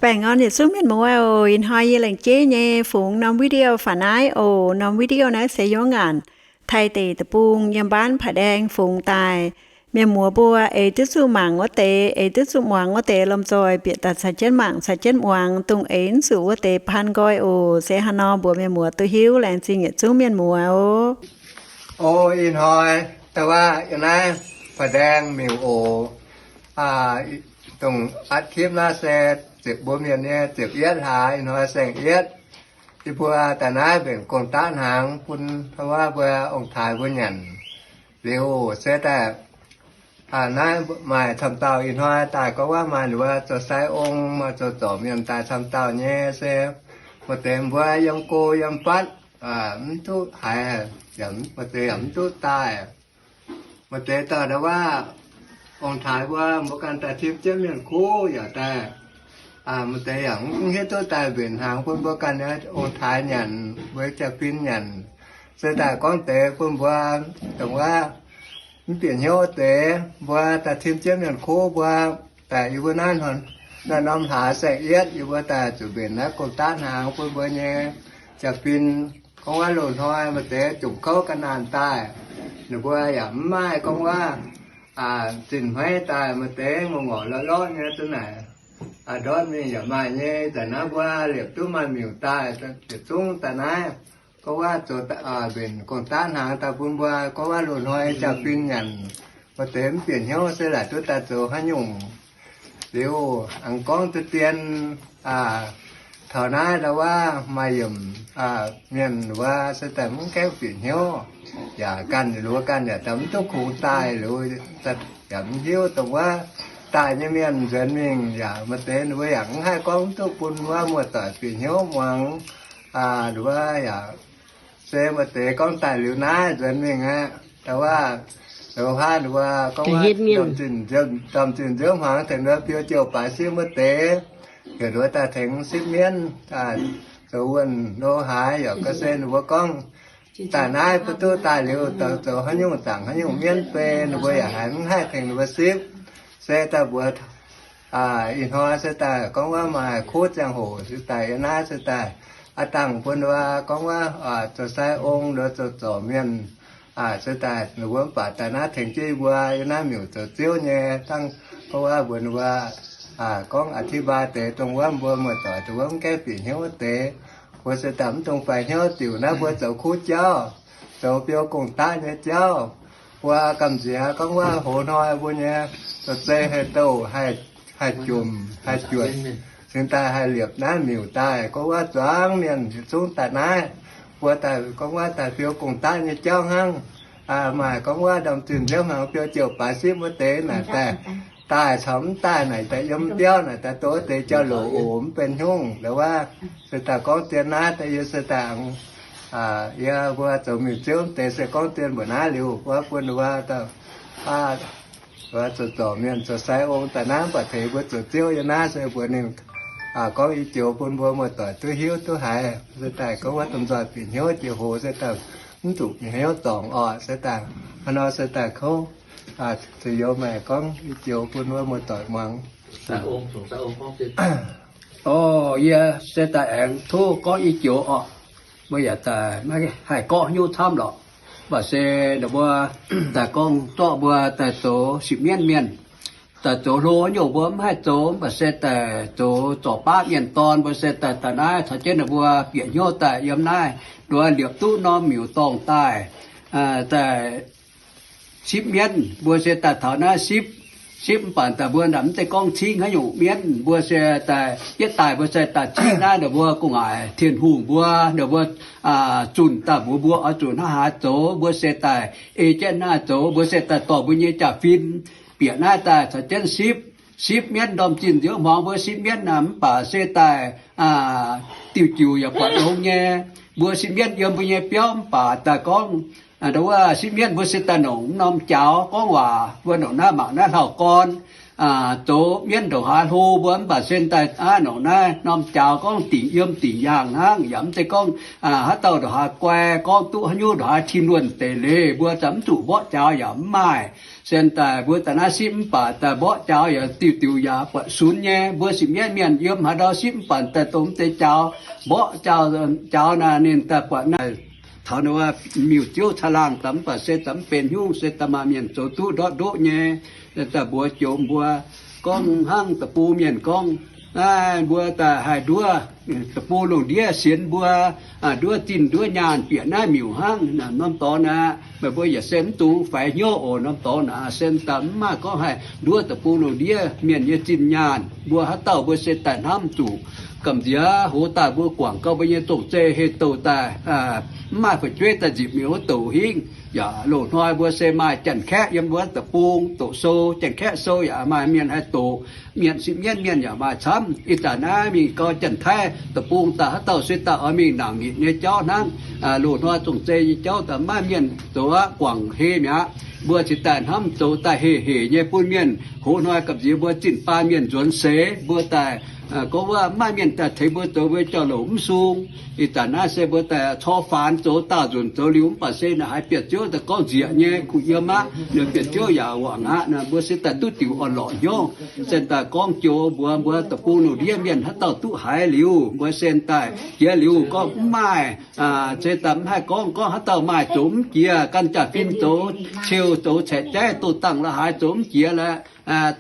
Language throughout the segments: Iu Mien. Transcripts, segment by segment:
Baengh orn yietc zungv mienh muoz oc. Ih hnoi yie laengz jeiv nyei fungx norm video faaux naaiv oc. Norm video naaiv se yiem ngaanc Taiv deic-bung yiem บ้านผาแดง fungx daaih. Mienh muoz mbuo eix duqv zuqc mangc wuov deix, eix duqv zuqc muangx wuov deix, lomh nzoih bieqc daaih caux jienv mangc caux jienv muangx. Dongh eix mv zuqc wuov deix paan nqoi oc. Se haaix nor mbuox mienh muoz duqv hiuv, laengz zingh yietc zungv mienh muoz oc. O, ih hnoi da'wuov yiem naaiv ผาแดง miuc oc. Dongh อัดคลิป naaiv se ziepc, mbuo mienh nyei ziepc yietv hlaax, ih hnoi saeng-yietv. Yie mbuo daaih naaiv mbenc gong-daqv hnaangx bun da'wuov mbuo ong-taaix mbuo nyanc. Liuz se daaih naaiv maaih camv dauh ih hnoi daaih gorngv wuov maaih ninh mbuo zoux sai ong, maaih zoux zorc mienh daaih camv dauh nyei se, maaih deix mbuo yiem go yiem fatv, mv duqv haiz, yaac maaih deix yaac mv duqv daaih. Maaih deix daaih nda'wuov ong-taaix mbuo, mbuo ganh daaih tim jienv mienh kuv yaac daaih. Maaih deix yaac mv hiuv duqv daaih mbenc hnaangx bun mbuo ganh nyei ong-taaix nyanc, mbuo jaa-fin nyanc. Se daaih gorngv deix bun mbuo dongh wuov mv bieqc hnyouv deix, mbuo daaih tim jienv mienh kuv mbuo daaih yie mbuo naaiv, naaiv norm hlaax saeng-yietv yie mbuo daaih zuqc mbenc naaiv gong-daqv hnaangx bun mbuo nyei jaa-fin. Gorngv wuov loz-hnoi maaih deix jomc kouv ga'naanh daaih, ninh mbuo yaac mv maaih gorngv wuov zinh hmeiv daaih, maaih deix ngorc ngorc lorqc lorqc nyei zunv naaic, ndortv mingh yaac maaih nyei. Daaih naaiv mbuo liepc duqv maaih miuc daaih, yietc zungv daaih naaiv gorngv wuov zoux mbenc gong-daqv hnaangx daaih bun mbuo gorngv wuov loz-hnoi jaa-fin nyanc. Maaih deix mv bieqc hnyouv se laaic duqv daaih zoux haaix nyungc. Liuz aengx gorngv deix dien, taux naaiv nda'wuov maaih yiemc mienh wuov se daaih mv gaengh bieqc hnyouv, yaac ganh ninh mbuo ganh yaac daaih mv duqv kungx daaih, liuz yaac mv hiuv dongh wuov daaih nyei mienh nzuonx mingh yaac maaih deix ninh mbuo yaac mv haih gorngv mv duqv bun wuov muoz-doic bieqc hnyouv muangx. Wuov yaac se maaih deix gorngv daaih liuz naaiv nzuonx mingh aqv. Da'wuov, wuov hnangv wuov gorngv wuov domh zinh nziouv hmuangx tengx wuov biou jiouv baaix sipv wuov deix, heuc wuov daaih tengx sipv mienv zoux wuonh lo haaix yaac ga'sie ninh mbuo gorngv daaih naaiv mv duqv daaih liuz zoux haaix nyungc zaangc haaix nyungc mienv bei, ninh mbuo yaac haiz mv haih tengx ninh mbuo sipv. Se daaih mbuox ih hnoi se daaih gorngv wuov maaih kuv ziangh hoc se daaih yiem naaiv se daaih a'dangh bun wuov gorngv wuov zoux sai ong, zoux zorc mienh se daaih ninh mbuo mv baac daaih naaiv tengx jienv yie mbuo yiem naaiv miuc zoux ziouv nyei dangh gorngv wuov mbuox ninh mbuo gorngv อธิบาย deix dongh wuov mbuo muoz-doic dongh wuov mv gaengh bieqc hnyouv wuov deix. Mbuo se daaih mv dungx faix hnyouv diuc naaiv mbuo zoux kuv jauv, zoux biou gong-daqv nyei jauv. Mbuo gamh nziex gorngv wuov hoz hnoi mbuo nyei zoux zei haih douh, haih jomc haih juotc, cingx daaih haih liepc naaiv miuc daaih gorngv wuov zuangx mienh yietc zungv daaih naaiv. Mbuo daaih gorngv wuov daaih biou gong-daqv nyei jauv hnangv. Maaih gorngv wuov ndorm zinh nziouv hmuangx biou jiouv baaix sipv wuov deix naaic daaih, daaih caux mv daaih naaic daaih yiem biauv naaic daaih doz wuov deix jauv-louc oc, mv benx hnyungv. Nda'wuov se daaih gorngv dien naaiv daaih yie se daaih yie mbuo zoux miuc ziouv deix se gorngv dien mbuoqc naaiv liuz, mbuo bun wuov zoux zorc mienh zoux sai ong daaih naaiv mv baac tengx mbuo zoux ziouv yiem naaiv se mbuox ninh gorngv i joux bun mbuo muoz-doic duqv hiuv duqv haiz. Se daaih gorngv wuov domh nzoih bieqc hnyouv jiex hoz se daaih mv zuqc bieqc hnyouv dorngc oc. Se daaih hnangv nor se daaih kouv zuqc youz maengc gorngv i joux bun wuov muoz-doic muangx. O, yie se daaih aengx tov gorngv i joux orqc. Mbuo yaac daaih maiv haih gorngv hnyouv camv lorqc. Mv baac se ninh mbuo daaih gorngv zorqv mbuo daaih zoux sipv mienv mienh, daaih zoux hlo nyungc mbuo mv haih zoux, mv baac se daaih zoux zorc baav mienh dorn mbuo se daaih daaih naaiv caux jienv ninh mbuo bieqc hnyouv daaih yiem naaiv nduov liepc duqv norm miuc-dorngh daaih, daaih sipv mienv mbuo se daaih taux naaiv sipv, sipv mv baac daaih mbuo naaic mv zeiz gorngv cingv haaix nyungc mienv, mbuo se daaih yietv daaih mbuo se daaih cingv naaiv ninh mbuo gu'nguaaic Tin-Hungh mbuo, ninh mbuo zunh daaih mbuox mbuo oix zuqc hnangv haaix zoux, mbuo se daaih ei jienv naaiv zoux, mbuo se daaih dorh mbuo nyei jaa-fin bieqc naaiv daaih caux jienv sipv. Sipv mienv ndorm zinh nziouv hmuangx mbuo sipv mienv naaic mv baac se daaih diuh jiuc yaac buatc longx nyei. Mbuo sipv mienv yiem mbuo nyei biauv mv baac daaih gorngv wuov sipv mienv mbuo se daaih nongc norm jaux gorngv waac, mbuo nongc naaiv mangc naaiv hlauv-gorn, zoux mienv ndongc haaix hlo mbuo mv baac se daaih aav nongc naaiv norm jaaux gorngv dingc yiem dingc yaangh hnangv, yaac mv zeiz gorngv haaix dauh ndongc haaix guai gorngv duqv haaix nyungc ndongc haaix tin luonh deix leiz mbuo za'mv zuqc mborqv jaaux yaac mv maaih. Se daaih mbuo daaih naaiv sipv mv baac daaih mborqv jaaux yaac diuh diuh yaac buatc sunx nyei. Mbuo sipv mienv mienh yiem haaix ndau sipv mv baac daaih dongh mv deix jaaux, mborqv jaaux, jaaux naaic ninh daaih buatc naaiv taux ninh wuov miuc-ziouv caangh laangh daaih mv baac se daaih mv benx hnyouv se daaih maaih mienh zoux duqv ndortv ndoqv nyei. Daaih mbuox joux mbuo gorngv hnangv deic-bung mienh gorngv, naaiv mbuo daaih haih nduov deic-bung lungh ndiev sienx mbuo nduov zinh nduov nyaanh bieqc naaiv miuc hnangv norm dorngx naaic. Meih mbuo yaac se mv dungx faix hnyouv oc. Norm dorngx naaic se daaih mv maaih gorngv haih nduov deic-bung lungh ndiev mienh nyei zinh nyaanh. Mbuo haaix dauh mbuo se daaih hnamv zuqc gamh nziex hoz daaih mbuo guangc gau mbuo nyei zong-zei heh douh daaih mv maaih fu'jueiv daaih nzipc mingh wuov douc hingv. Yaac loz-hnoi mbuo se maaih Janx-Kaeqv yiem wuov deic-bung doqc sou, Janx-Kaeqv sou yaac maaih mienh haih doqc, mienh sipv mienv mienh yaac maaih camv. Ih zanc naaiv mingh gau Janx-Taiv deic-bung daaih haaix dauh se daaih oix mingh nangc nitc nyei jauv hnangv. Loz-hnoi zong-zei nyei jauv daaih maaih mienh zoux aqv guangc heh mi'aqv. Mbuo cingx daaih hnamv zoux daaih heh heh nyei bun mienh. Hoz hnoi gamh nziex mbuo zinh baan mienh nzuonx seix mbuo daaih gorngv wuov maaih mienh daaih tengx mbuo zoux mbuo jauv-louc mv sung. Ih zanc naaiv se mbuo daaih cor faanx zoux daauh nzunc zoux liuz mv baac se naaic haiz bieqc ziouv daaih gorngv nzieqc nyei kuh yiem aqv. Ninh bieqc ziouv yaac wangc aqv. Mbuo se daaih duqv diuc orn-lorqc hnyouv. Se daaih gorngv joux mbuox mbuo deic-bung lungh ndiev mienh haaix dauh duqv haiz liuz mbuo se daaih jiex liuz gorngv mv maaih, se daaih mv haih gorngv, gorngv haaix dauh maaih zoux mv jiex, gan jaa-fin zoux, ceu zoux caeqv jaiv, doh dangh la'haaix zoux mv jiex lorqc.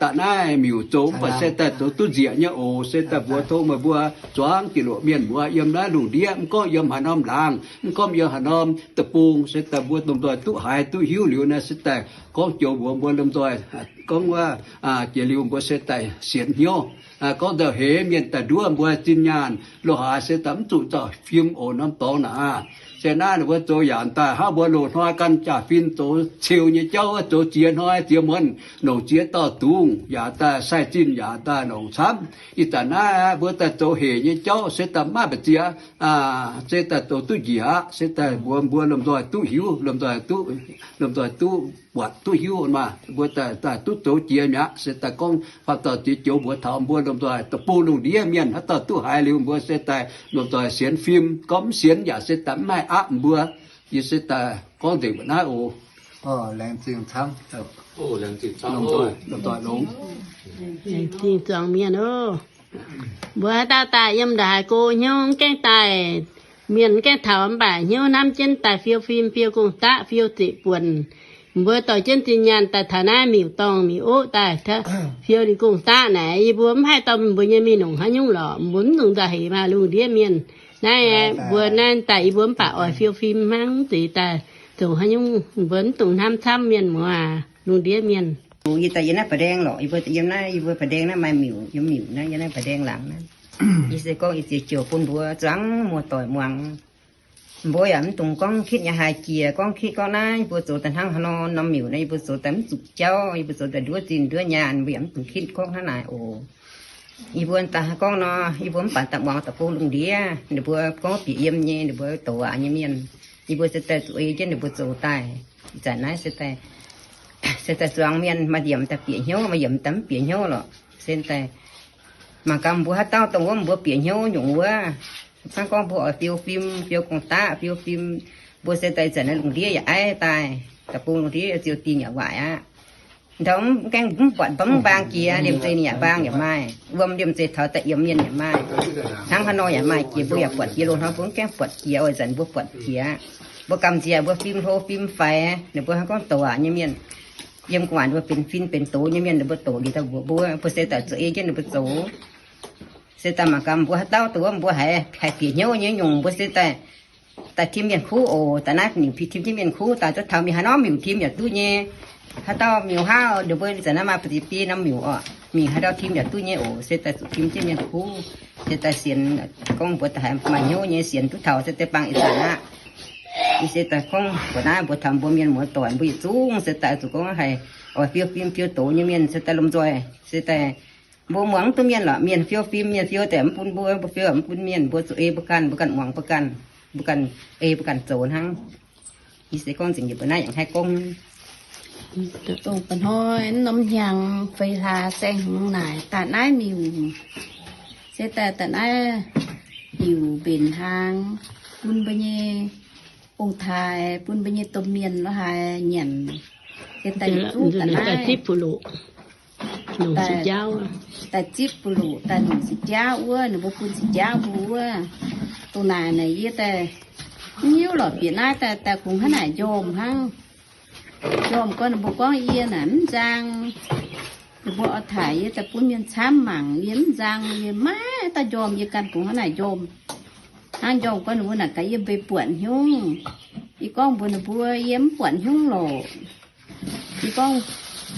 Da'naaiv miuc zoux mv baac se daaih zoux duqv nzieqc nyei oc. Se daaih mbuox tov meih mbuo zuangx diuc loc mienh muoz yiem naaiv lungh ndiev, mv gorngv yiem haaix norm laangz, mv gorngv yiem haaix norm deic-bung, se daaih mbuo lomh nzoih duqv haiz duqv hiuv liuz naaiv se daaih gorngv joux mbuox mbuo lomh nzoih gorngv wuov, jiex liuz mbuo se daaih sienx hnyouv. Gorngv nzauh heix mienh daaih nduov mbuo zinh nyaanh, loz-haaix se daaih mv zuqc nzauh fim oc norm dorngx naaic. Se naaiv ninh mbuo zoux yaac daaih hnangv mbuo loz-hnoi gan jaa-fin zoux ceu nyei jauv, zoux ziex hnoi ziex muonz, longc ziex dauh dungz yaac daaih sai zinh yaac daaih longc camv. Ih zanc naaiv mbuo daaih zoux hec nyei jauv se daaih maiv mbu'ziex, se daaih zoux duqv njiec aqv. Se daaih mbuox mbuo lomh nzoih duqv hiuv, lomh nzoih duqv, lomh nzoih duqv buatc duqv hiuv maah. Mbuo daaih duqv zoux jiex mi'aqv. Se daaih gorngv faam dauh ziex joux mbuox taux mbuo lomh nzoih deic-bung lungh ndiev mienh haaix dauh duqv haiz liuz mbuo se daaih lomh nzoih sienx fim. Gorngv mv sienx yaac se daaih mv haih aapv mbuo. Yie se daaih gorngv nzengc mbuo naaiv oc. Laengz zingh camv, lomh nzoih longx. Laengz zingh zuangx mienh oc. Mbuo haaix dauh daaih yiem ndongc haaix go hnyouv mv gaengh daaih, mienh mv gaengh taux mv baac hnyouv hnamv jienv daaih fiou fim, fiou gong-daqv, fiou zeqc buonc. Mbuo dorh jienv zinh nyaanh daaih taux naaiv miuc-dorngh miuc-oqv daaih fiou ninh gong-daqv naaic, yie mbuo mv haih dorh mbuo nyei mingh longc haaix nyungc lorqc. Mbuo mv dungx nzauh heix maaih lungh ndiev mienh. Naaiv mbuo naaiv daaih yie mbuo mv baac oix fiou fim hnangv, mv zeiz daaih zoux haaix nyungc. Mbuo mv dungx hnamv camv mienh muoz, lungh ndiev mienh. Yie daaih yiem naaiv Ba'ndaeng lorqc. Yie mbuo yiem naaiv, yie mbuo Ba'ndaeng naaiv maaih miuc, yiem miuc naaiv, yiem naaiv Ba'ndaeng laangz naaiv. Yie se gorngv yie ziex joux bun mbuo zuangx muoz-doic muangx. Mbuo yaac mv dungx gorngv kitv nyei haaix jiex, gorngv kitv gorngv naaiv, yie mbuo zoux daaih hnangv haaix nor norm miuc naaiv, yie mbuo zoux daaih mv zuqc jauv, yie mbuo zoux daaih nduov zinh nduov nyaanh, mbuo yaac mv dungx kitv gorngv hnangv naaic oc. Yie mbuo daaih gorngv nor, yie mbuo mv baac daaih muangx deic-bung lungh ndiev ninh mbuo gorngv bieqc yiem nyei, ninh mbuo douc waac nyei mienh, yie mbuo se daaih zuqc ei jienv ninh mbuo zoux daaih. Ih zanc naaiv se daaih, se daaih zuangx mienh maaih yiemc daaih bieqc hnyouv, maaih yiemc daaih mv bieqc hnyouv lorqc. Se daaih mangc gaax mbuo haaix dauh dongh wuov mbuo bieqc hnyouv nyungc wuov. Hnangv gorngv mbuo oix fiou fim, fiou gong-daqv, fiou fim, mbuo se daaih zanc naaiv lungh ndiev yaac aiv daaih, deic-bung lungh ndiev ziouc dingh yaac waaic aqv. Ndau mv gaengh mv buatc mv mbaang jiex, liemh zeih ninh yaac mbaang yaac maaih, wuom liemh zeih taux daaih yiemx mienh yaac maaih. Hnangv haaix nor yaac maaih jiex, mbuo yaac buatc jiex loz-hnoi mbuo mv gaengh buatc jiex, oix zanc mbuo buatc jiex. Mbuo gamh nziex mbuo fim hlo fim faix, ninh mbuo hnangv gorngv douc waac nyei mienh, yiem gu'nguaaic ninh mbuo benx fin benx doz nyei mienh, ninh mbuo douc liuz daaih mbuox mbuo, mbuo se daaih zoux ei jienv ninh mbuo zoux. Se daaih mangc gaax mbuo haaix dauh dongh wuov mbuo haiz, haiz bieqc hnyouv nyei nyungc mbuo se daaih, daaih tim mienh kuv oc. Daaih naaiv ninh tim tim mienh kuv daaih duqv taux mingh haaix norm miuc tim yaac duqv nyei. Haaix dauh miuc haav, ninh mbuo zanc naaiv maaih ba'ziex biei norm miuc oc. Mingh haaix dauh tim yaac duqv nyei oc. Se daaih zuqc tim jienv mienh kuv. Se daaih sienx gorngv mbuo daaih haiz maaih hnyouv nyei sienx duqv taux se daaih bang ih zanc aqv. Yie se daaih gorngv mbuox naaiv mbuox taux mbuo mienh muoz-doic mbuo yietc zungv se daaih zuqc gorngv haiz oix fiou fim fiou doz nyei mienh se daaih lomh nzoih se daaih mbuo muangx mv duqv mienh lorqc. Mienh fiou fim, mienh fiou daaih mv bun mbuo, mbuo fiou mv bun mienh, mbuo zuqc ei mbuo ganh, mbuo ganh muangx mbuo ganh, mbuo ganh ei mbuo ganh zoux hnangv. Yie se gorngv nzengc yie mbuo naaiv yaac haih gorngv. Dongh ba'hnoi norm hnyangx feix hlaax saeng-hmz naaic daaih naaiv miuc, se daaih daaih naaiv miuc mbenc hnaangx bun mbuo nyei ong-taaix, bun mbuo nyei domh mienh lo haaix nyanc. Se daaih zuqv daaih naaiv zipv bu loqc, daaih zipv bu loqc daaih longc sic jaav wuov, ninh mbuo bun sic jaav mbuo wuov. Dongh naaic naaic yie daaih mv hiuv lorqc, bieqc naaiv daaih daaih kungx hnangv naaic njormh hnangv. Njormh gorngv ninh mbuo gorngv yie naaic mv nzang. Ninh mbuo oix taaix yie daaih bun mienh camv mangc, yie mv nzang, yie maiv daaih njormh, yie ganh kungx hnangv naaic njormh. Hnangv njormh gorngv ninh mbuo naaic gaax yie mbeix buatc hnyungv. Yie gorngv mbuox ninh mbuo yie mv buatc hnyungv lorqc. Yie gorngv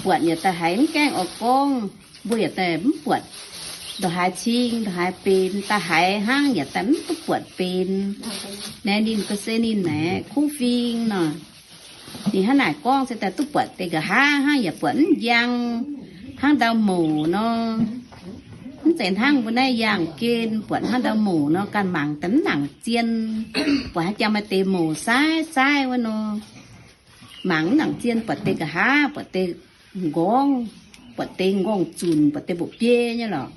buatc yaac daaih haiz mv gaengh oix gorngv, mbuo yaac daaih mv buatc ndongc haaix cing ndongc haaix benx, daaih haiz hnangv yaac daaih mv duqv buatc benx. Naaiv ninh ga'sie ninh naaic kuv fing nor. Ninh hnangv naaic gorngv se daaih duqv buatc deix nqa'haav hnangv, yaac buatc mv njang hnangv ndau mouc nor. Mv zeiz hnangv mbuo naaiv yaangh gen buatc hnangv ndau mouc nor, ganh mangc daaih mv nangc zien, buatc haaix jangx maaih deix mouc saaiv saaiv wuov nor. Mangc mv nangc zien, buatc deix nqa'haav, buatc deix nqorngv, buatc deix nqorngv zunc, buatc deix mbuoqc biei nyei lorqc.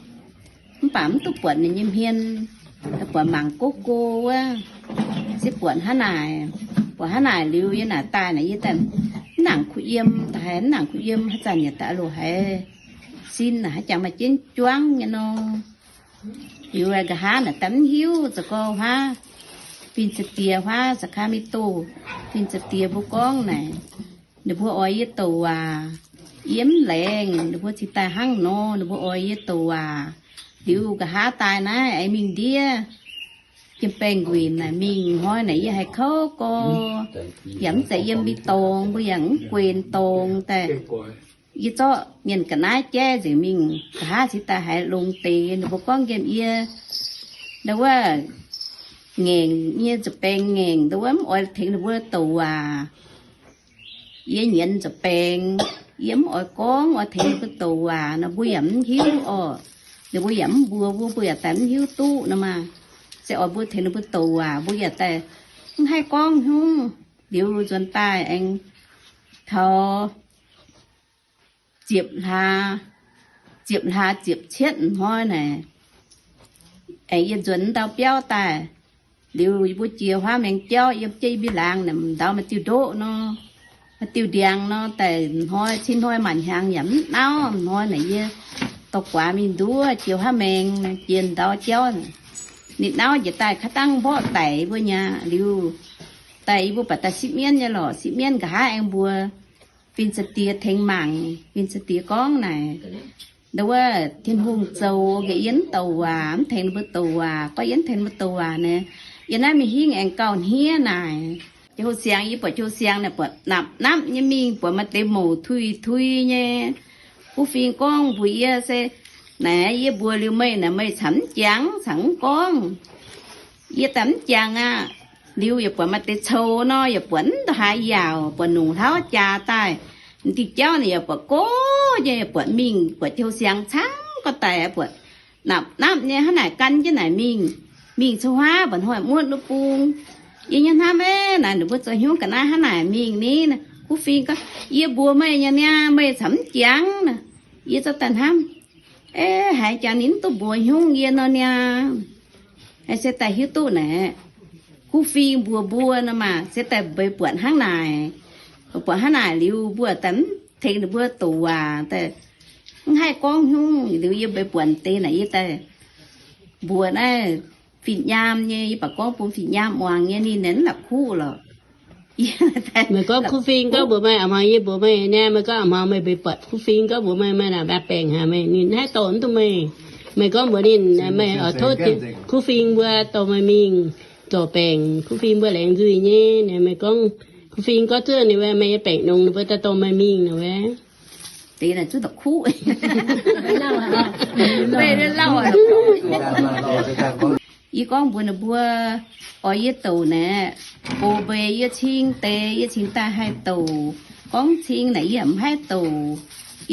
Mv baac mv duqv buatc ninh nyei hmien, buatc mangc go go wuov, se buatc hnangv naaic. Buatc hnangv naaic liuz yie naaic daaih naaic yie daaih mv nangc kuh yiem, daaih haiz mv nangc kuh yiem, haaix zanc yaac daaih loz haiz sin naaic haaix jangx maaih jienv juangv nyei nor. Liuz nqa'haav naaic daaih mv hiuv za'gengh huaav, fin-saeng-diex huaav, Sacramento, fin-saeng-diex mbuo gorngv naaic, ninh mbuo oix yie douc waac, yie mv laengz, ninh mbuo cingx daaih hnangv nor, ninh mbuo oix yie douc waac. Liuz nqa'haav daaih naaiv aengx mingh ndiev jiem-baengh nquinc naaic mingh hnoi naaic yie haih kouv gorx, yaac mv zeiz yiem mbi dorngx, mbuo yaac mv guenx dorngx daaih. Yie zorqv mienh ga'naaiv jaiv nzengc mingh, nqa'haav cingx daaih haiz longx deix. Ninh mbuo gorngv nqemh yie ndau wuov ngaengc nyei nza'baengx ngaengc, ndau wuov mv oix tengx ninh mbuo douc waac. Yie nyienz nza'baengx, yie mv oix gorngv oix tengx ninh mbuo douc waac nor, mbuo yaac mv hiuv orqc. Ninh mbuo yaac mv mbuox mbuo, mbuo yaac daaih mv hiuv duqv nor maah. Se oix mbuo tengx ninh mbuo douc waac, mbuo yaac daaih mv haih gorngv hnyouv. Liuz nzuonx daaih aengx taux ziepc hlaax, ziepc hlaax ziepc cietv hnoi naaic, aengx yie nzuonx ndau biauv daaih. Liuz yie mbuo jiex huaav maengx jauv, yiem jienv yie mbuo laangz naaic, ndau maaih diuh ndoqv nor, maaih diuh ndiangx nor, daaih hnoi cin hnoi maanc hnyangx yaac mv nauv. Hnoi naaic yie dorh guaax mingh nduov jiex huaav maengx, jiex ndau jauv, ninh nauv njiec daaih kaav dangh mborqv daic yie mbuo nyei. Liuz daaih yie mbuo baac daaih sipv mienv nyei lorqc. Sipv mienv nqa'haav aengx mbuox fin-saeng-diex tengx mangc. Fin-saeng-diex gorngv naaic, ndau wuov Tin-Hungh zoux nqa'haav yie mv douc waac, mv tengx ninh mbuo douc waac. Gorngv yie mv tengx ninh mbuo douc waac naaic, yie naaiv mingh hingv aengx gauh hniev naaic. Jiu-siangx, yie buatc jiu-siangx naaic buatc napc-napc nyei mingh, buatc maaih deix mouc tui-tui nyei. Kuv fing gorngv mbuox yie se, naaic yie mbuox liuz meih naaic, meih camv mv jangx, camv mv gorngv. Yie daaih mv jangx aqv. Liuz yaac buatc maaih deix cou nor, yaac buatc mv ndongc haaix yaauc, buatc nongc hlauv jaax daaih, m'diuh jauv naaic yaac buatc gox nyei, yaac buatc mingh, buatc jiu-siangx camv gorx daic, buatc napc-napc nyei hnangv naaic gan jienv naaic mingh. Mingh cou huaav mba'hnoi muotv wuov bung. Yie nyei hnamv, Aav, naaic ninh mbuo zoux hnyouv ga'naaiv hnangv naaic mingh ni? Kuv fing gorngv, Yie mbuox meih nyei niaa, meih camv mv jangx naaic. Yie zorqv daaih hnamv, Aav, haaix jangx ninh mv duqv mbuox hnyouv yie nor niaa? Se daaih hiuv duqv naaic, kuv fing mbuox mbuo nor maah, se daaih mbeix buatc hnangv naaic. Buatc hnangv naaic liuz mbuo daaih mv tengx ninh mbuo douc waac, daaih mv haih gorngv hnyouv. Liuz yie mbeix buatc deix naaic yie daaih mbuox naaiv fin-nyaam nyei, yie baac gorngv bun fin-nyaam muangx nyei, ninh mv la'kuqv lorqc. Meih gorngv kuv fing gorngv mbuox meih, a'hmuangx yie mbuox meih niaa, meih gorngv a'hmuangx meih mbeix buatc kuv fing gorngv mbuox meih, meih naaic mbaengc haaix meih, ninh haih dorh mv duqv meih. Meih gorngv mbuox ninh, meih oix tov kuv fing mbuo dorh meih mingh zorc baengc, kuv fing mbuo laengz nzuih nyei. Meih gorngv kuv fing gorngv zuqc ninh, meih nyei baengc longx, ninh mbuo daaih dorh meih mingh nor wuov. Deix naaic zuqc da'kuqv. Yie gorngv mbuox ninh mbuo, oix yie douc naaic, gox mbeix yie cing deix, yie cingx daaih haih douc. Gorngv cing naaic yie mv haih douc.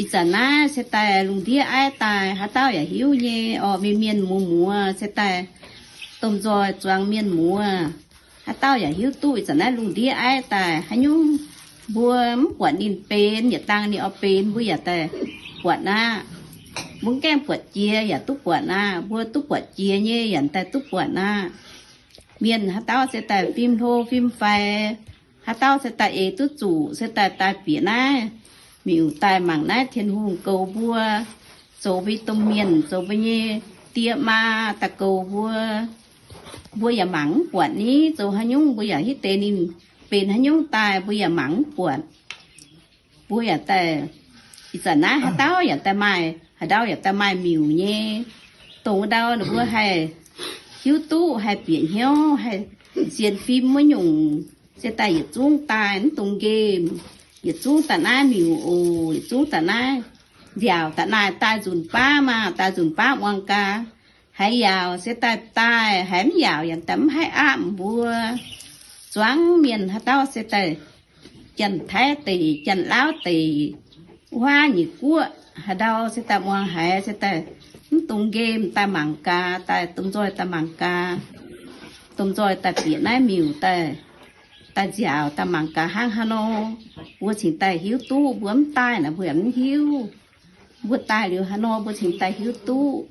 Ih zanc naaiv se daaih lungh ndiev aiv daaih, haaix dauh yaac hiuv nyei orqc. Mienh mienh muoz muoz se daaih domh nzoih zuangx mienh muoz. Haaix dauh yaac hiuv duqv ih zanc naaiv lungh ndiev aiv daaih haaix nyungc Mbuo mv buatc ninh benx, yietc dangh ninh oix benx, mbuo yaac daaih buatc aqv. Mbuo mv gaengh buatc jiex yaac duqv buatc aqv. Mbuo duqv buatc jiex nyei yaac daaih duqv buatc aqv. Mienh haaix dauh se daaih fim hlo fim faix, haaix dauh se daaih eix duqv zuqc, se daaih daaih bieqc naaiv miuc daaih mangc naaiv Tin-Hungh goux mbuo, zoux mbuo domh mienh, zoux mbuo nyei die maa daaih goux mbuo. Mbuo yaac mangc mv buatc ni, zoux haaix nyungc mbuo yaac hiuv deix ninh benx haaix nyungc daaih, mbuo yaac mangc mv buatc. Mbuo yaac daaih, ih zanc naaiv haaix dauh yaac daaih maaih, haaix ndau yaac daaih maaih miuc nyei. Dongh ndau ninh mbuo haih hiuv duqv, haih bieqc hnyouv, haih sienx fim wuov nyungc, se daaih yietc zungv daaih mv dungx nqemh, yietc zungv daaih naaiv miuc oc, yietc zungv daaih naaiv nziaauc daaih naaic daaih nzunc baav maah, daaih nzunc baav muangx gaax. Haiz yaauc se daaih daaih, haiz mv yaauc yaac daaih mv haih aapv mbuo. Zuangx mienh haaix dauh se daaih Janx-Taiv deic, Janx-Laauv deic, wuov nyic guoqv haaix ndau se daaih muangx haiz se daaih mv dungx nqemh daaih mangc gaax, daaih domh nzoih daaih mangc gaax. Domh nzoih daaih bieqc naaiv miuc daaih, daaih nziaauc daaih mangc gaax hnangv haaix nor, mbuo cingx daaih hiuv duqv. Mbuo mv daaih naaic mbuo yaac mv hiuv. Mbuo daaih liuz haaix nor mbuo cingx daaih hiuv duqv.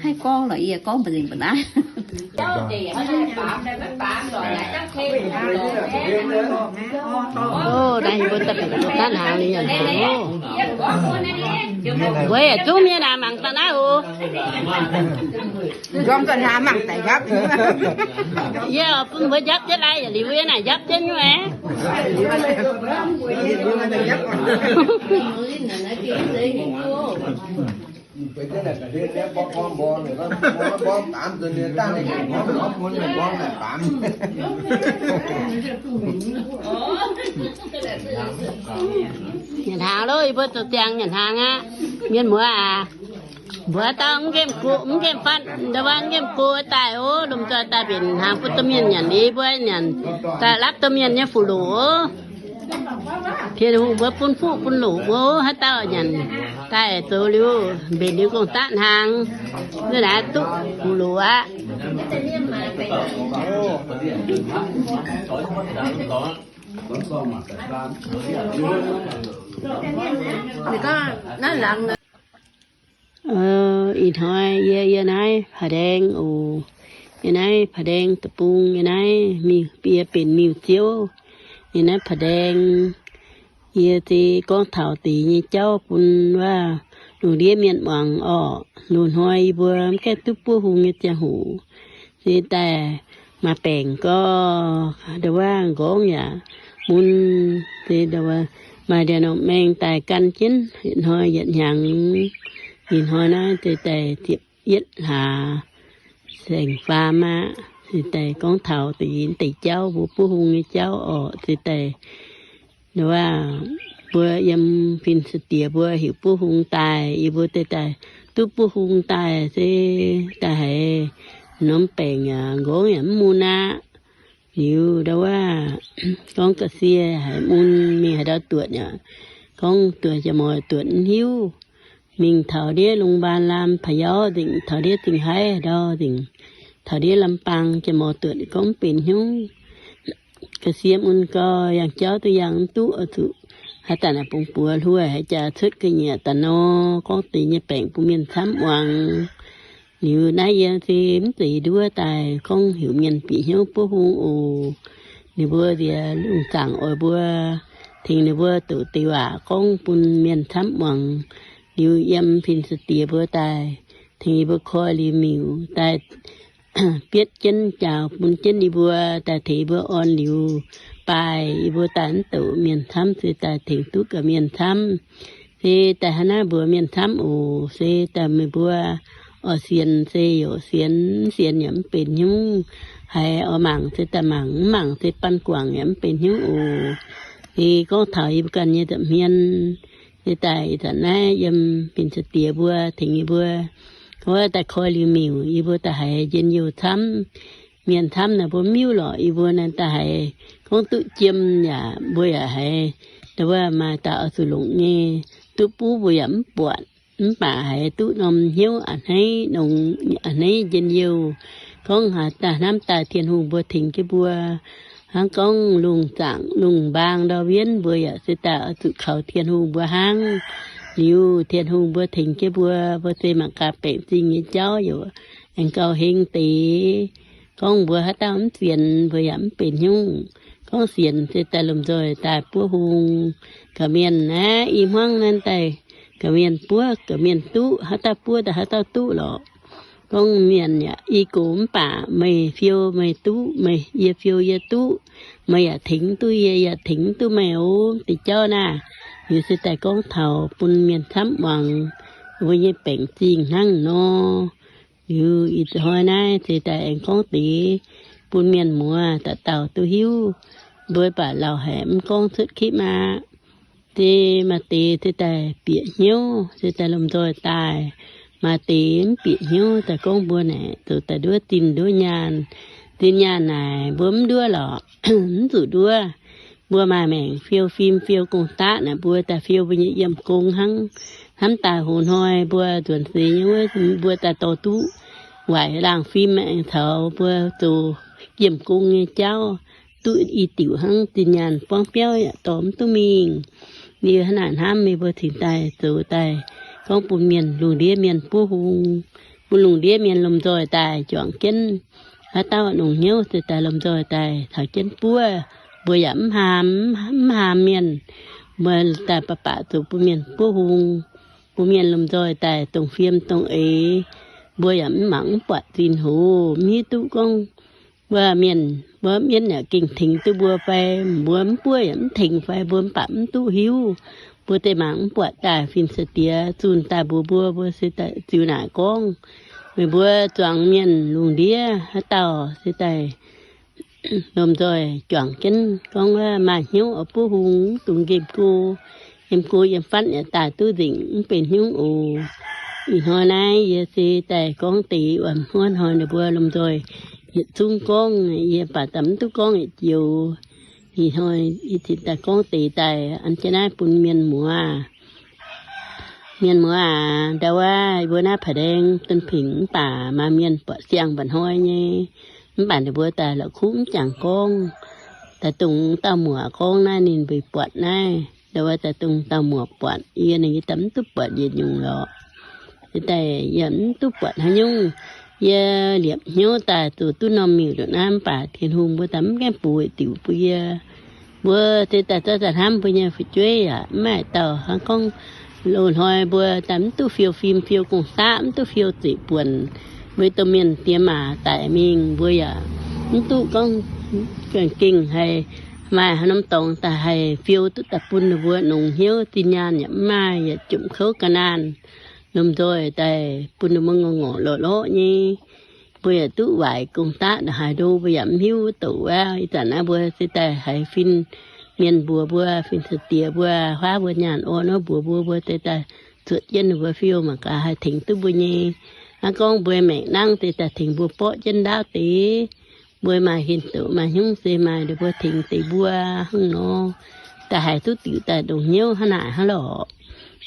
Haih gorngv lorqc, yie gorngv mbu'ziex mbu'naaiv. Ov, naaiv mbuo daaih bieqc daaih hnaangx liuz yaac hnaangx ov. Weic zuqc mienh aah, mangc daaih naaiv oc. Nzormv ga'hnaangx mangc daaih njapv. Yie bun mbuo njapv jienv lai, yaac liuz yie naaic njapv jienv nyei. Nyanc hnaangx loh, yie mbuo zoux ziangx nyanc hnaangx aqv. Mienh muoz aac, mbuox dauh mv nqemh go, mv nqemh fatv, ndau wuov nqemh go daaih ov, lomh nzoih daaih mbenc hnaangx bun domh mienh nyanc, yie mbuo nyanc daaih lapv domh mienh nyei fuqv loqc ov. Tin-Hungh mbuo bun fuqv bun loqc mbuo ov, haaix dauh nyanc daaih zoux liuz mbenc liuz gong-daqv hnaangx, naaiv duqv fuqv loqc aqv. Ih hnoi yie, yie naaiv Paa Ndaeng oc. Yie naaiv Paa Ndaeng deic-bung, yie naaiv mingh, yie benx miuc-ziouv. Yie naaiv Paa Ndaeng, yie se gorngv taux deix nyei jauv bun wuov lungh ndiev mienh muangx orqc. Loz-hnoi yie mbuo mv gaengh duqv buov hung nyei ziangh hoc, se daaih maaih baengc gorx, ndau wuov nqorngv yaac mun, se ndau wuov maaih ndiangx-nongh maeng daaih gan jienv, yietc hnoi yietc hnyangx. Ih hnoi naaiv se daaih ziepc yietv hlaax saeng faam aqv. Se daaih gorngv taux deix, deix jauv mbuo buov hung nyei jauv orqc. Se daaih ndau wuov mbuo yiem fin-saeng-diex mbuo heuc buov hung daaih, yie mbuo deix daaih duqv buov hung daaih se daaih haiz norm baengc yaac nqorngv yaac mv mun aqv. Liuz ndau wuov gorngv ga'sie haiz mun mingh haaix ndau duotc yaac gorngv duotc jaax moix duotc mv hiuv. Mingh taux ndiev longx mbaan laam pa'yauv nzengc, taux ndiev Zingh Haiv haaix ndau nzengc, taux ndiev Lambaang jaax moix duotc gorngv mv benx hnyouv. Ga'sie mun gau, yangh jauv duqv yangh mv duqv oix zuqc haaix daaih naaic bungx buoz hluo haiz jaax cuotv ga'nyiec daaih nor, gorngv deix nyei baengc bun mienh camv muangx. Liuz naaiv yie se mv zeiz nduov daaih gorngv heuc mienh bieqc hnyouv buov hung oc. Ninh mbuo nziex lungh zaangc oix mbuo, tengx ninh mbuo doqc deix waac gorngv bun mienh camv muangx. Liuz yiem fin-saeng-diex mbuo daaih tengx yie mbuo koi liuz miuc daaih bietv jienv jaaux bun jienv yie mbuo, daaih tengx yie mbuo orn liuz baaih yie mbuo daaih mv doqc mienh camv, se daaih tengx duqv gaax mienh camv. Se daaih hnangv naaiv mbuox mienh camv oc. Se daaih meih mbuo oix sienx se yaac sienx, mv sienx yaac mv benx hnyouv. Haiz oix mangc se daaih mangc, mv mangc se baan guangc yaac mv benx hnyouv oc. Se gorngv taux yie mbuo ganh nyei nza'hmien, se daaih ih zanc naaiv yiem fin-saeng-diex mbuo tengx yie mbuo wuov daaih koi liuz miuc, yie mbuo daaih haiz njien-youh camv. Mienh camv naaic mbuo miuv lorqc, yie mbuo naaiv daaih haiz gorngv duqv jiem yaac mbuo yaac haiz, ndau wuov maaih daaih oix zuqc longc nyei, duqv buv mbuo yaac mv buatc. Mv baac haiz duqv norm hnyouv a'hneiv, a'hneiv njien-youh. Gorngv haaix daaih hnamv daaih Tin-Hungh mbuo tengx jienv mbuo, Hnangv gorngv lungh zaangc lungh mbaang ndau-wienv mbuo yaac se daaih oix zuqc kaux Tin-Hungh mbuo hnangv. Liuz Tin-Hungh mbuo tengx jienv mbuo, mbuo se mangc gaax baengc zingh nyei jauv yaac aengx gauh heng deix. Gorngv mbuo haaix dauh mv sienx, mbuo yaac mv benx nyungc. Gorngv sienx se daaih lomh nzoih daaih buov hung. Ga'mienh naaiv i hmuangv naaiv daaih, ga'mienh buov ga'mienh duqv, haaix dauh buov daaih haaix dauh duqv lorqc. Gorngv mienh yaac i gox mv baac meih fiou meih duqv, meih yie fiou yie duqv, meih yaac tengx duqv yie, yaac tengx duqv meih oc. Deix jauv naaiv, liuz se daaih gorngv taux bun mienh camv muangx mbuo nyei baengc zingh hnangv nor. Liuz ih hnoi naaiv se daaih aengx gorngv deix bun mienh muoz dauh dauh duqv hiuv. Mbuo baac lauh haic mv gorngv cuotv kipv aqv. Se maaih deix se daaih bieqc hnyouv se daaih lomh nzoih daaih, maaih deix mv bieqc hnyouv daaih gorngv mbuo naaic zoux daaih nduov zinh nduov nyaanh. Zinh nyaanh naaic mbuo mv nduov lorqc, mv zuqc nduov. Mbuo maaih maengc fiou fim fiou gong-daqv naaic mbuo daaih fiou mbuo nyei yiem gong hnangv. Hnamv daaih hoz hnoi mbuo nzuonx seix nyei wuov mbuo daaih dorh duqv waaic laangh fim aengx taux mbuo zoux yiem gong nyei jauv duqv i diuc hnangv zinh nyaanh buangv biauv yaac dorh mv duqv mingh. Liuz hnangv naaic hnamv meih mbuo cingx daaih zoux daaih gorngv bun mienh lungh ndiev mienh buov hung, bun lungh ndiev mienh lomh nzoih daaih juangc jienv. Haaix dauh longc hnyouv se daaih lomh nzoih daaih taux jienv buov. Mbuo yaac mv haam, mv haam mienh. Mbuo daaih baac baac zuqc bun mienh buov hung, bun mienh lomh nzoih daaih dongh fiem dongh eix. Mbuo yaac mv mangc mv buatc zinh hoc, mv hiuv duqv gorngv mbuo mienh mbuo mienv yaac gengh tengx duqv mbuo fai, mbuo mv buov yaac mv tengx fai, mbuo mv baac mv duqv hiuv. Mbuo deix mangc mv buatc daaih fin-saeng-diex zunh daaih mbuox mbuo, mbuo se daaih ziux naaic gorngv. Meih mbuo zuangx mienh lungh ndiev haaix dauh se daaih lomh nzoih juangc jienv gorngv maaih hnyouv oix buov hung, mv dungx nqemh go. Yiem go yiem fatv yaac daaih duqv nzengc, mv benx hnyouv oc. Ih hnoi naaiv yie se daaih gorngv deix wuom hmuonv hnoi ninh mbuo lomh nzoih yietc zungv gorngv, yie baac daaih mv duqv gorngv yietc joux. Ih hnoi yie cingx daaih gorngv deix daaih an jienv naaiv bun mienh muoz. Mienh muoz aac, ndau wuov mbuo naaiv Paa Ndaeng Dunpingc mv baac maaih mienh buatc siang mba'hnoi nyei, mv baac ninh mbuo daaih la'kuqv mv jangx gorngv. Daaih dongh dauh muoc gorngv naaiv ninh mbuo buatc naaiv, ndau wuov daaih dongh dauh muoc buatc, yie ninh yie daaih mv duqv buatc yietc nyungc lorqc. Daaih yie mv duqv buatc haaix nyungc. Yie liepc hnyouv daaih zuqc duqv norm miuc nduqc naaiv mv baac Tin-Hungh mbuo daaih mv gaengh bux diuc bun yie. Mbuo se daaih zorqv daaih hnamv mbuo nyei fu'jueiv yaac mv maaih dauh hnangv gorngv loz-hnoi mbuo daaih mv duqv fiou fim fiou gong-daqv, mv duqv fiou zeqc buonc. Mbuo domh mienh diex maac daic mingh mbuo yaac mv duqv gorngv gengh haih maaih haaix norm dorngx daaih haih fiou duqv daaih bun ninh mbuo nongx hnyouv. Zinh nyaanh yaac mv maaih, yaac jomc kouv ga'naanh, lomh nzoih daaih bun ninh mbuo ngorc ngorc lorqc lorqc nyei. Mbuo yaac duqv waaic gong-daqv ndongc haaix ndo mbuo yaac mv hiuv douc wuov. Ih zanc naaiv mbuo se daaih haiz fin-mienh mbuox mbuo, fin-saeng-diex mbuo, huaav mbuo nyaanh orn wuov mbuox mbuo, mbuo se daaih zuotc jienv ninh mbuo fiou mangc gaax haih tengx duqv mbuo nyei. Hnangv gorngv mbuo maengc nangv se daaih tengx mbuo borqv jienv ndaauv deix. Mbuo maaih hinc douc maaih hnyungv se maaih ninh mbuo tengx deix mbuo hnangv nor, daaih haiz duqv diuc daaih ndongc hnyouv hnangv naaic hnangv lorqc.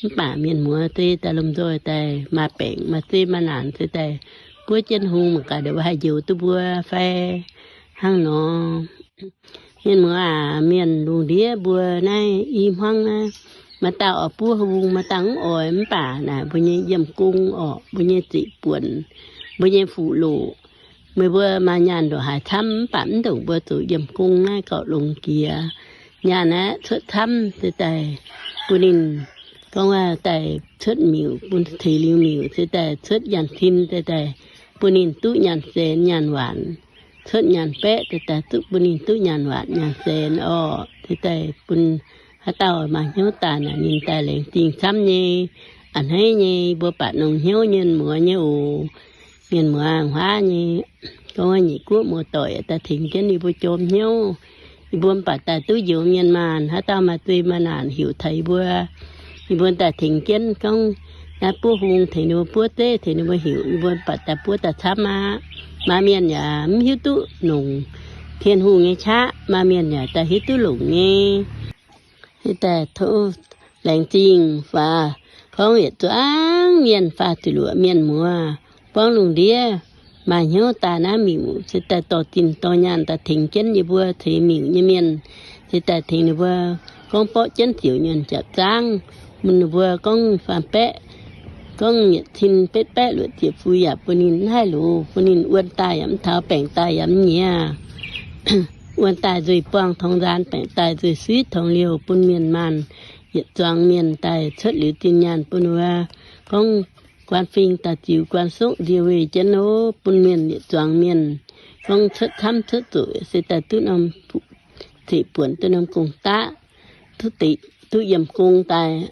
Mv baac mienh muoz se daaih lomh nzoih daaih maaih baengc maaih zei maaih naanc se daaih buov jienv hung mangc gaax ninh mbuo haih njoux duqv mbuo fai hnangv nor. Mienh muoz aac, mienh lungh ndiev mbuo naaiv i hmuangv naaiv, maaih dauh oix buov hung, maaih dauh mv oix, mv baac naaic mbuo nyei yiem gong orqc, mbuo nyei zeqc buonc, mbuo nyei fuqv loqc, meih mbuo maaih nyaanh ndongc haaix camv mv baac mv ndongc mbuo zoux yiem gong naaiv gauh longx jiex. Nyaanh aeqv, cuotv camv se daaih bun ninh gorngv daaih cuotv miuc, bun teix liuz miuc se daaih cuotv nyaanh cin se daaih bun ninh duqv nyaanh saenx nyaanh waanc. Cuotv nyaanh baeqv se daaih duqv bun ninh duqv nyaanh waanc nyaanh saenx orqc. Se daaih bun haaix dauh maaih hnyouv daaih naaic ninh daaih laengz zingh camv nyei. A'hneiv nyei, mbuo baac nongx hnyouv mienh muoz nyei oc. Mienh muoz huaav nyei, gorngv nyic guoqv muoz-doic daaih tengx jienv ninh mbuo jorm hnyouv. Yie mbuo mv baac daaih duqv njoux mienh maanh, haaix dauh maaih zei maaih naanc heuc taux yie mbuo, yie mbuo daaih tengx jienv gorngv naaiv buov hung tengx ninh mbuo buov zeiv, tengx ninh mbuo heuc, yie mbuo mv baac daaih buov daaih camv aqv. Maaih mienh yaac mv hiuv duqv longc Tin-Hungh nyei qaqv, maaih mienh yaac daaih hiuv duqv longc nyei. Daaih tov laengz zingh faaux gorngv yietc zungv mienh faah ziepc luoqc mienh muoz, buangv lungh ndiev maaih hnyouv daaih naaiv miuc se daaih dorh zinh dorh nyaanh daaih tengx jienv yie mbuo ceix miuc nyei mienh, se daaih tengx ninh mbuo gorngv borqv jienv ziouc nyuonh japc zaangv, bun ninh mbuo gorngv faam baeqv, gorngv yietc cin betv baeqv luoqc ziepc fu yaac bun ninh mv haih loz, bun ninh wuonh daaih yaac mv taux, baengc daaih yaac mv nyiex. Wuonh daaih nzuih buangh tongx nzaanx, baengc daaih nzuih suiv tongx liouh, bun mienh maanh yietc zuangx mienh daaih cuotv liuz zinh nyaanh bun wuov gorngv guan fing daaih ziux guan suqv ndie weih jienv ov, bun mienh yietc zuangx mienh gorngv cuotv camv cuotv zoqc se daaih duqv norm zeqc buonc, duqv norm gong-daqv, duqv yiem gong daaih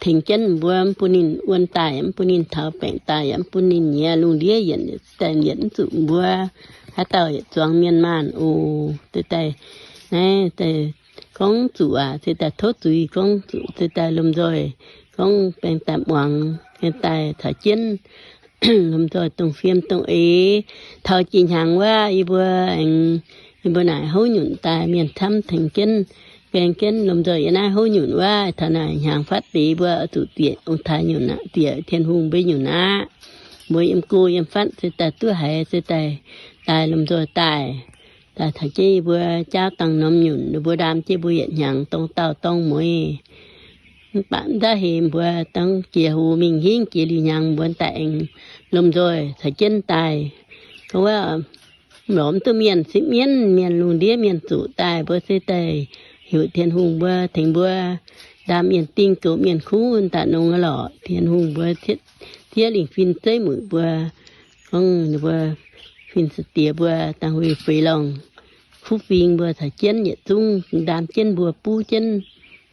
tengx jienv mbuo, mv bun ninh wuonh daaih, mv bun ninh taux, baengc daaih yaac mv bun ninh nyiex, lungh ndiev yienc daaih yietc mv zuqc mbuo haaix dauh yietc zuangx mienh maanh oc. Deix daaih naaiv deix gorngv zuqc aac, se daaih tov zuiz gorngv zuqc, se daaih lomh nzoih gorngv baeng daaih muangx, baeng daaih caux jienv lomh nzoih dongh fiem dongh eix. Taux jiex hnyangx wuov yie mbuo aengx, yie mbuo naaic houv nyunc daaih mienh camv tengx jienv, baeng jienv lomh nzoih yiem naaiv houv nyunc wuov, taux naaic hnyangx fatv deix mbuo oix zuqc zieqc ong-taaix nyunc aqv, zieqc Tin-Hungh mbuo nyunc aqv. Mbuo yiem go yiem fatv se daaih duqv haiz se daaih daaih lomh nzoih daaih, daaih caux jienv yie mbuo jaauv dangh norm nyunc, ninh mbuo ndaam jienv mbuo yietc hnyangx dorng daauh dorng mueiz. Mv baac mv daaih heh mbuo dangh jiex hoz mingh hingv jiex liuz hnyangx mbuo daaih aengx lomh nzoih caux jienv daaih. Gorngv wuov lorz mv duqv mienh sipv mienv, mienh lungh ndiev mienh zuqc daaih, mbuo se daaih heuc Tin-Hungh mbuo tengx mbuo ndaam mienh dingh goux mienh kuv daaih nongx lorqc. Tin-Hungh mbuo zieqv lingh fin zeiv mueic mbuo, gorngv ninh mbuo fin-saeng-diex mbuo dangh wuic feix lorngh kuv fing mbuo caux jienv yietc zungv ndaam jienv mbuo, buv jienv,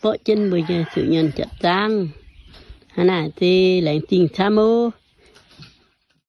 borqv jienv mbuo nyei ziouc nyuonh japc zaangv. Hnangv naaic se laengz zingh camv ov.